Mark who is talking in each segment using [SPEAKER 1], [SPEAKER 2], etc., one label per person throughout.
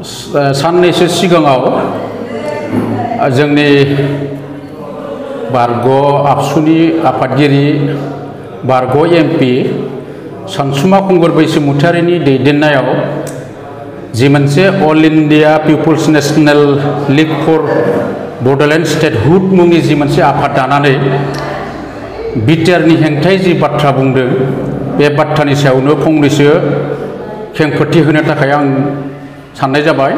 [SPEAKER 1] साननैसो सिगाङाव जोंनि बारग' आबसुनि आफादगिरि बारग' एमपि सानसुमा खुंगुर बैसोमुथियारिनि दैदेननायाव जि मोनसे all India people's national league for Bodoland statehood मुंनि जि मोनसे आफाद दानानै बिटिआरनि हेंथायै जि बाथ्रा बुंदों बे बाथ्रानि सायावनो फंनैसो खेंफोरथि होनो थाखाय आं साननाय जाबाय।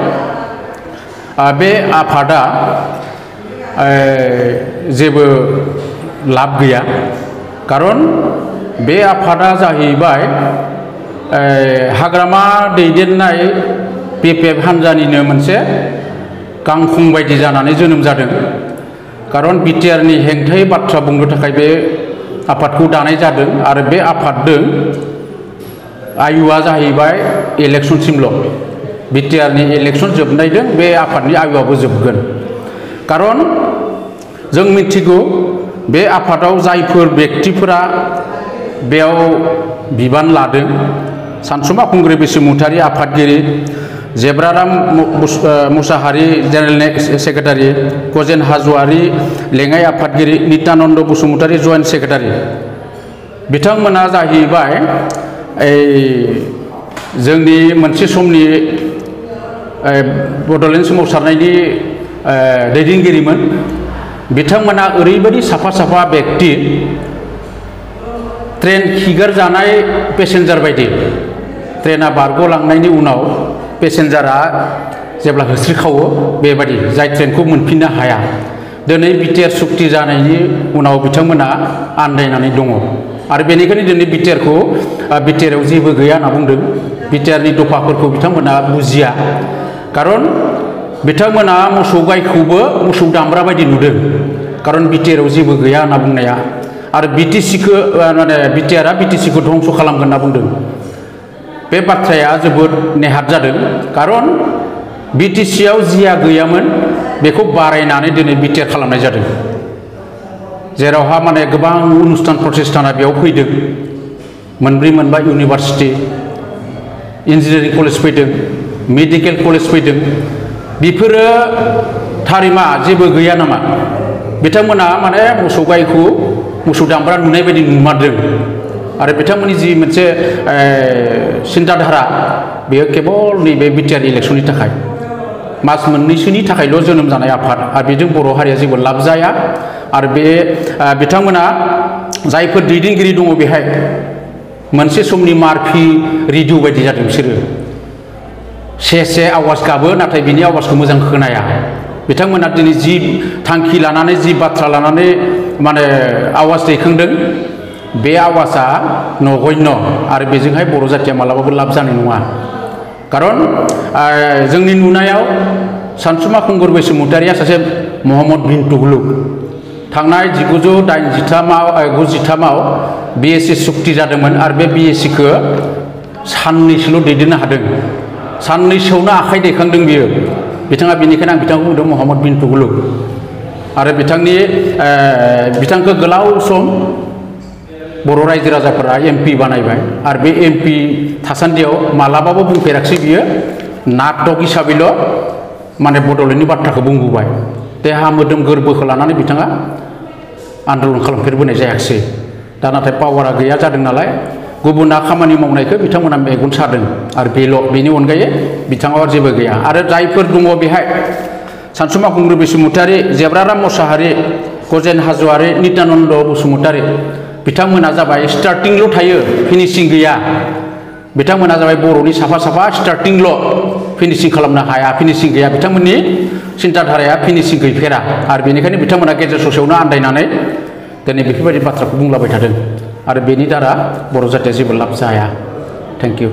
[SPEAKER 1] बे आफादा जेबो लाब गैया, खारन बे आफादा जाहैबाय हाग्रामा दैदेननाय बिपिएफ हान्जानिनो मोनसे गांखं बायदि जानानै जोनोम जादों। खारन बिटिआरनि हेंथायै बाथ्रा बुंनो थाखाय बे आफादखौ दानाय जादों आरो बे आफादजों आयुआ जाहैबाय इलेक्शनसिमल'। बिटिआरनि इलेक्शन जोबनायजों बे आफादनि आयुआबो जोबगोन। खारन जों मिथिगौ बे आफादाव जायफोर बेक्तिफोरा बेयाव बिबान लादों, सानसुमा खुंगुर बैसोमुथियारि आफादगिरि, जेब्राराम मुसाहारि जेनेरेल सेक्रेटारि, गजेन हाज'वारि लेङाइ आफादगिरि, नित्यानन्द बसुमतारी जइन्ट सेक्रेटारि, बिथांमोना जाहैबाय जोंनि मोनसे समनि बड'लेण्ड सोमावसारनायनि दैदेनगिरिमोन। बिथांमोना ओरैबायदि साफा साफा बेक्ति, ट्रेन खिगार जानाय पेसेन्जार बायदि। ट्रेना बारग'लांनायनि उनाव पेसेन्जारा जेब्ला होस्रिखावो बेबायदि, जाय ट्रेनखौ मोनफिननो हाया। दिनै बिटिआर सुक्ति जानायनि उनाव बिथांमोना आन्दायनानै दङ आरो बेनिखायनो दिनै बिटिआरआव जेबो गैया होनना बुंदों। बिटिआरनि दफाफोरखौ बिथांमोना बुजिया, खारन बिथांमोना मोसौ गायखौबो मोसौ दामब्रा बायदि नुदों। खारन बिटिआरआव जेबो गैया होनना बुंनाया, आरो बिटिआरआ बिटिसिखौ धंस' खालामगोन होनना बुंदों। बे बाथ्राया जोबोद नेहाथ जादों, खारन बिटिसिआव जिया गैयामोन बेखौ बारायनानै दिनै बिटिआर खालामनाय जादों। जेरावहा गोबां अनुष्ठान प्रतिष्ठाना बेयाव फैदों, मोनब्रै मोनबा इउनिभार्सिटि, इन्जिनियारिं कलेज फैदों, मेडिकेल कलेज फैदों। बेफोरो थारैमा जेबो गैया नामा? बिथांमोना मोसौ गायखौ मोसौ दामब्रा नुनाय बायदि नुमारदों आरो बिथांमोननि जि मोनसे सिन्ताधारा बेयो केबल नैबे बिटिआर इलेक्शननि थाखाय, मास मोननैसोनि थाखायल' जोनोम जानाय आफाद, आरो बेजों बर' हारिया जेबो लाब जाया। आरो बे बिथांमोना जायफोर दैदेनगिरि दङ बेहाय मोनसे समनि मार्फि रेडिअ बायदि जादों। बिसोरो से आवाज गाबो, नाथाय बिनि आवाजखौ मोजां खोनाया। बिथांमोना दिनै जि थांखि लानानै, जि बाथ्रा लानानै आवाज दैखांदों, बे आवाजा नगण्य आरो बेजोंहाय बर' जातिया मालाबाबो लाब जानाय नङा। खारन जोंनि नुनायाव सानसुमा खुंगुर बैसोमुथियारिया सासे महम्मद बिन तुगलुक। थांनाय 1993आव बिएसि सुक्ति जादोंमोन आरो बे बिएसिखौ साननैसोल' दैदेननो हादों। साननैसोआवनो आखाइ दैखांदों बियो। बिथाङा बेनिखायनो आं बिथांखौ बुंदों महम्मद बिन तुगलुक। आरो बिथांखौ गोलाव सम बर' रायजो राजाफोरा एमपि बानायबाय आरो बे एमपि थासान्दियाव मालाबाबो बुंफेराखिसै बियो नाटक हिसाबैल' बड'लेण्डनि बाथ्राखौ बुंबोबाय। देहा मोदोम गोरबोखौ लानानै बिथाङा आन्दलन खालामफेरबोनाय जायाखिसै। दा नाथाय पावारा गैया जादों नालाय गुबुना खामानि मावनायखौ बिथांमोना मेगन सादों आरो बेनि अनगायै बिथाङा जेबो गैया। आरो जायफोर दङ बेहाय सानसुमा खुंगुर बैसोमुथियारि, जेब्राराम मुसाहारि, गजेन हाज'वारि, नित्यानन्द बसुमतारी, बिथांमोना जाबाय स्टार्टिंल' थायो, फिनिशिं गैया। बिथांमोना जाबाय बर'नि साफा साफा स्टार्टिंल', फिनिशिं खालामनो हाया, फिनिशिं गैया। बिथांमोननि सिन्ताधाराया फिनिशिं गैफेरा आरो बेनिखायनो बिथांमोना गेजेर ससेयावनो आन्दायनानै दिनै बेफोरबायदि बाथ्राखौ बुंलाबाय थादों आरो बेनि दारा बर' जातिया जेबो लाब जाया। Thank you.